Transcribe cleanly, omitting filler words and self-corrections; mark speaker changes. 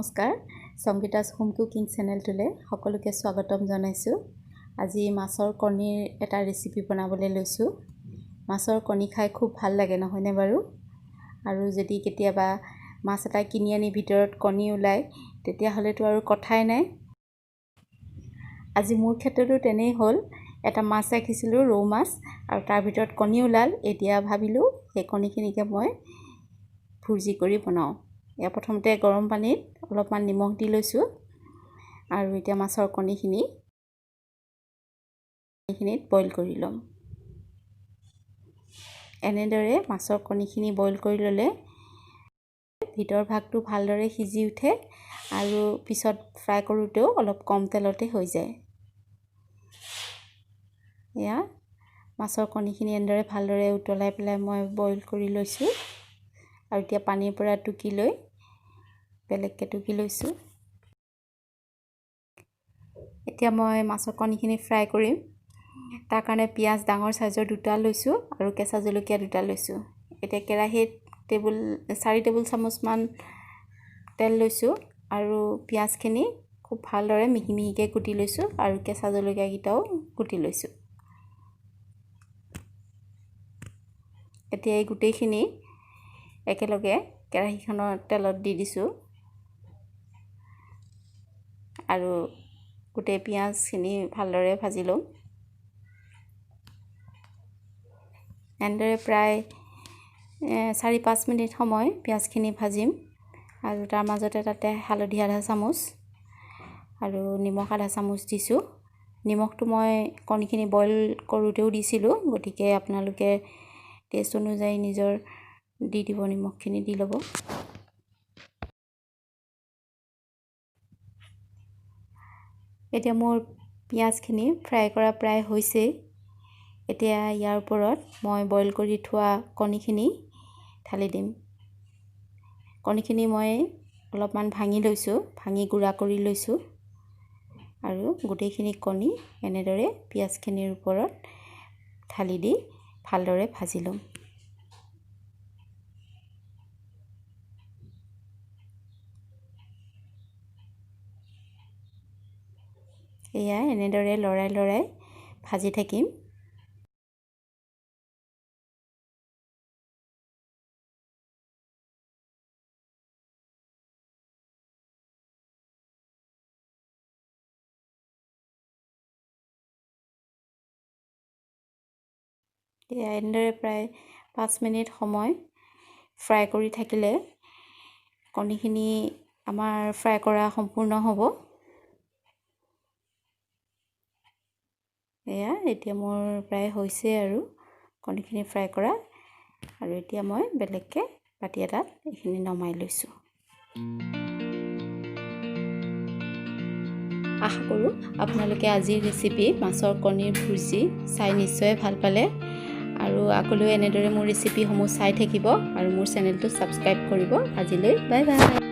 Speaker 1: নমস্কাৰ, সংগীতাছ home cooking চেনেলটোলৈ সকলোকে স্বাগতম জনাইছোঁ। আজি মাছৰ কণীৰ এটা ৰেচিপি বনাবলৈ লৈছোঁ। মাছৰ কণী খাই খুব ভাল লাগে, নহয়নে বাৰু? আৰু যদি কেতিয়াবা মাছ এটা কিনি আনি ভিতৰত কণী ওলায়, তেতিয়াহ'লেতো আৰু কথাই নাই। আজি মোৰ ক্ষেত্ৰতো তেনেই হ'ল। এটা মাছ ৰাখিছিলোঁ, ৰৌ মাছ, আৰু তাৰ ভিতৰত কণী ওলাল। এতিয়া ভাবিলোঁ সেই কণীখিনিকে মই ভুৰ্জি কৰি বনাওঁ। এয়া প্ৰথমতে গৰম পানীত অলপমান নিমখ দি লৈছোঁ আৰু এতিয়া মাছৰ কণীখিনি এইখিনিত বইল কৰি ল'ম। এনেদৰে মাছৰ কণীখিনি বইল কৰি ল'লে ভিতৰ ভাগটো ভালদৰে সিজি উঠে আৰু পিছত ফ্ৰাই কৰোঁতেও অলপ কম তেলতে হৈ যায়। এয়া মাছৰ কণীখিনি এনেদৰে ভালদৰে উতলাই পেলাই মই বইল কৰি লৈছোঁ আৰু এতিয়া পানীৰ পৰা টুকি লৈ বেলেগকৈ টুকি লৈছোঁ। এতিয়া মই মাছৰ কণীখিনি ফ্ৰাই কৰিম। তাৰ কাৰণে পিঁয়াজ ডাঙৰ চাইজৰ দুটা লৈছোঁ আৰু কেঁচা জলকীয়া দুটা লৈছোঁ। এতিয়া কেৰাহীত 4 টেবুল চামুচমান তেল লৈছোঁ আৰু পিঁয়াজখিনি খুব ভালদৰে মিহি মিহিকৈ কুটি লৈছোঁ আৰু কেঁচা জলকীয়াকেইটাও কুটি লৈছোঁ। এতিয়া এই গোটেইখিনি একেলগে কেৰাহীখনৰ তেলত দি দিছোঁ আৰু গোটেই পিঁয়াজখিনি ভালদৰে ভাজি ল'ম। এনেদৰে প্ৰায় 4-5 মিনিট সময় পিঁয়াজখিনি ভাজিম আৰু তাৰ মাজতে তাতে হালধি আধা চামুচ আৰু নিমখ আধা চামুচ দিছোঁ। নিমখটো মই কণীখিনি বইল কৰোঁতেও দিছিলোঁ, গতিকে আপোনালোকে টেষ্ট অনুযায়ী নিজৰ দি দিব, নিমখখিনি দি ল'ব। এতিয়া মোৰ পিঁয়াজখিনি ফ্ৰাই কৰা প্ৰায় হৈছেই। এতিয়া ইয়াৰ ওপৰত মই বইল কৰি থোৱা কণীখিনি ঢালি দিম। কণীখিনি মই অলপমান ভাঙি লৈছোঁ, ভাঙি গুড়া কৰি লৈছোঁ আৰু গোটেইখিনি কণী এনেদৰে পিঁয়াজখিনিৰ ওপৰত ঢালি দি ভালদৰে ভাজি ল'ম। এয়া এনেদৰে লৰাই লৰাই ভাজি থাকিম। এয়া এনেদৰে প্ৰায় 5 মিনিট সময় ফ্ৰাই কৰি থাকিলে কণীখিনি আমাৰ ফ্ৰাই কৰা সম্পূৰ্ণ হ'ব। এয়া এতিয়া মোৰ প্ৰায় হৈছে আৰু কণীখিনি ফ্ৰাই কৰা আৰু এতিয়া মই বেলেগকৈ বাতি এটাত এইখিনি নমাই লৈছোঁ। আশা কৰোঁ আপোনালোকে আজিৰ ৰেচিপি মাছৰ কণীৰ ভুৰ্জি চাই নিশ্চয় ভাল পালে আৰু আগলৈও এনেদৰে মোৰ ৰেচিপিসমূহ চাই থাকিব আৰু মোৰ চেনেলটো ছাবস্ক্ৰাইব কৰিব। আজিলৈ বাই বাই।